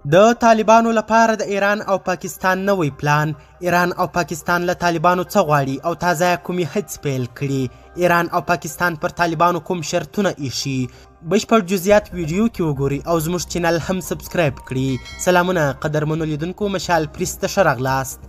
د طالبانو لپاره د ایران او پاکستان نوی پلان. ایران او پاکستان له طالبانو څه غواړي او تازه کومې هڅې پیل کړي؟ ایران او پاکستان پر طالبانو کوم شرطونه ایښي؟ بشپړ جزئیات ویډیو کې وګورئ او زموږ چینل هم سبسکرایب کړئ. سلامونه قدرمنو لیدونکو، مشال پریس ته ښه راغلاست.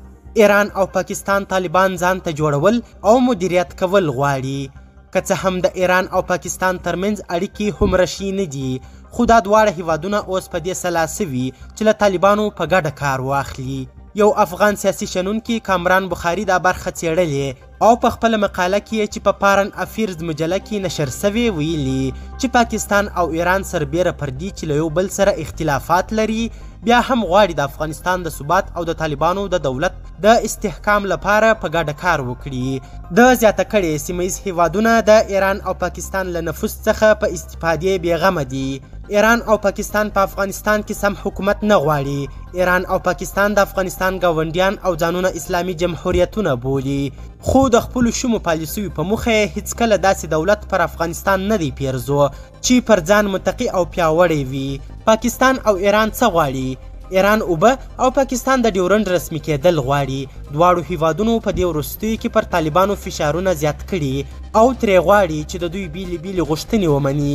ایران او پاکستان طالبان ځان ته جوړول او مدیریت کول غواړي. که څه هم د ایران او پاکستان ترمنځ اړیکې هومره ښې نه دي، خو دا دواړه هیوادونه اوس په دې سلا سوي چې له طالبانو په ګډه کار واخلي. یو افغان سیاسي شنونکي کامران بخاري دا برخه څېړلې او په خپله مقاله کې چې په فارن افیرز مجله کې نشر سوې ویلي چې پاکستان او ایران سربېره پر دې چې له یو بل سره اختلافات لري، بیا هم غواړي د افغانستان د ثبات او د طالبانو د دولت د استحکام لپاره په ګډه کار وکړي. ده زیاته کړې، سیمه ییز هیوادونه د ایران او پاکستان له نفوذ څخه په استفادې بېغمه دي. ایران او پاکستان په افغانستان کې سم حکومت نه غواړي. ایران او پاکستان د افغانستان ګاونډیان او ځانونه اسلامي جمهوریتونه بولي، خو د خپلو شومو پالیسیو په موخه یې هیڅکله داسې دولت پر افغانستان نه دی پیرزو چې پر ځان متقي او پیاوړی وي. پاکستان او ایران څه غواړي؟ ایران اوبه او پاکستان د ډیورنډ رسمي کېدل غواړي. دواړو هیوادونو په دې وروستیو کې پر طالبانو فشارونه زیات کړي او ترې غواړي چې د دوی بیلې بیلې غوښتنې ومني،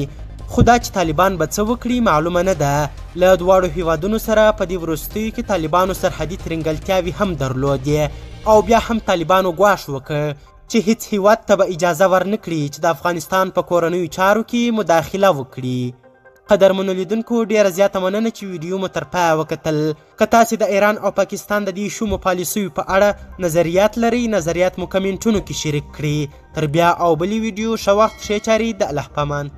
خو دا چې طالبان به څه وکړي معلومه نه ده. له دواړو هیوادونو سره په دې وروستیو کې طالبانو سرحدي ترینګلتیاوې هم درلودې او بیا هم طالبانو ګواښ وکړ چې هیڅ هیواد ته به اجازه ورنکړي چې د افغانستان په کورنیو چارو کې مداخله وکړي. قدرمنو لیدونکو، ډیره زیاته مننه چې ویډیو مو تر پایه وکتل. که تاسې د ایران او پاکستان د دې شومو پالیسیو په اړه نظریات لرئ، نظریات مو کمنټونو کې شریک کړئ. تر بیا او بلې ویډیو، ښه وخت، ښې چارې، د الله پامان.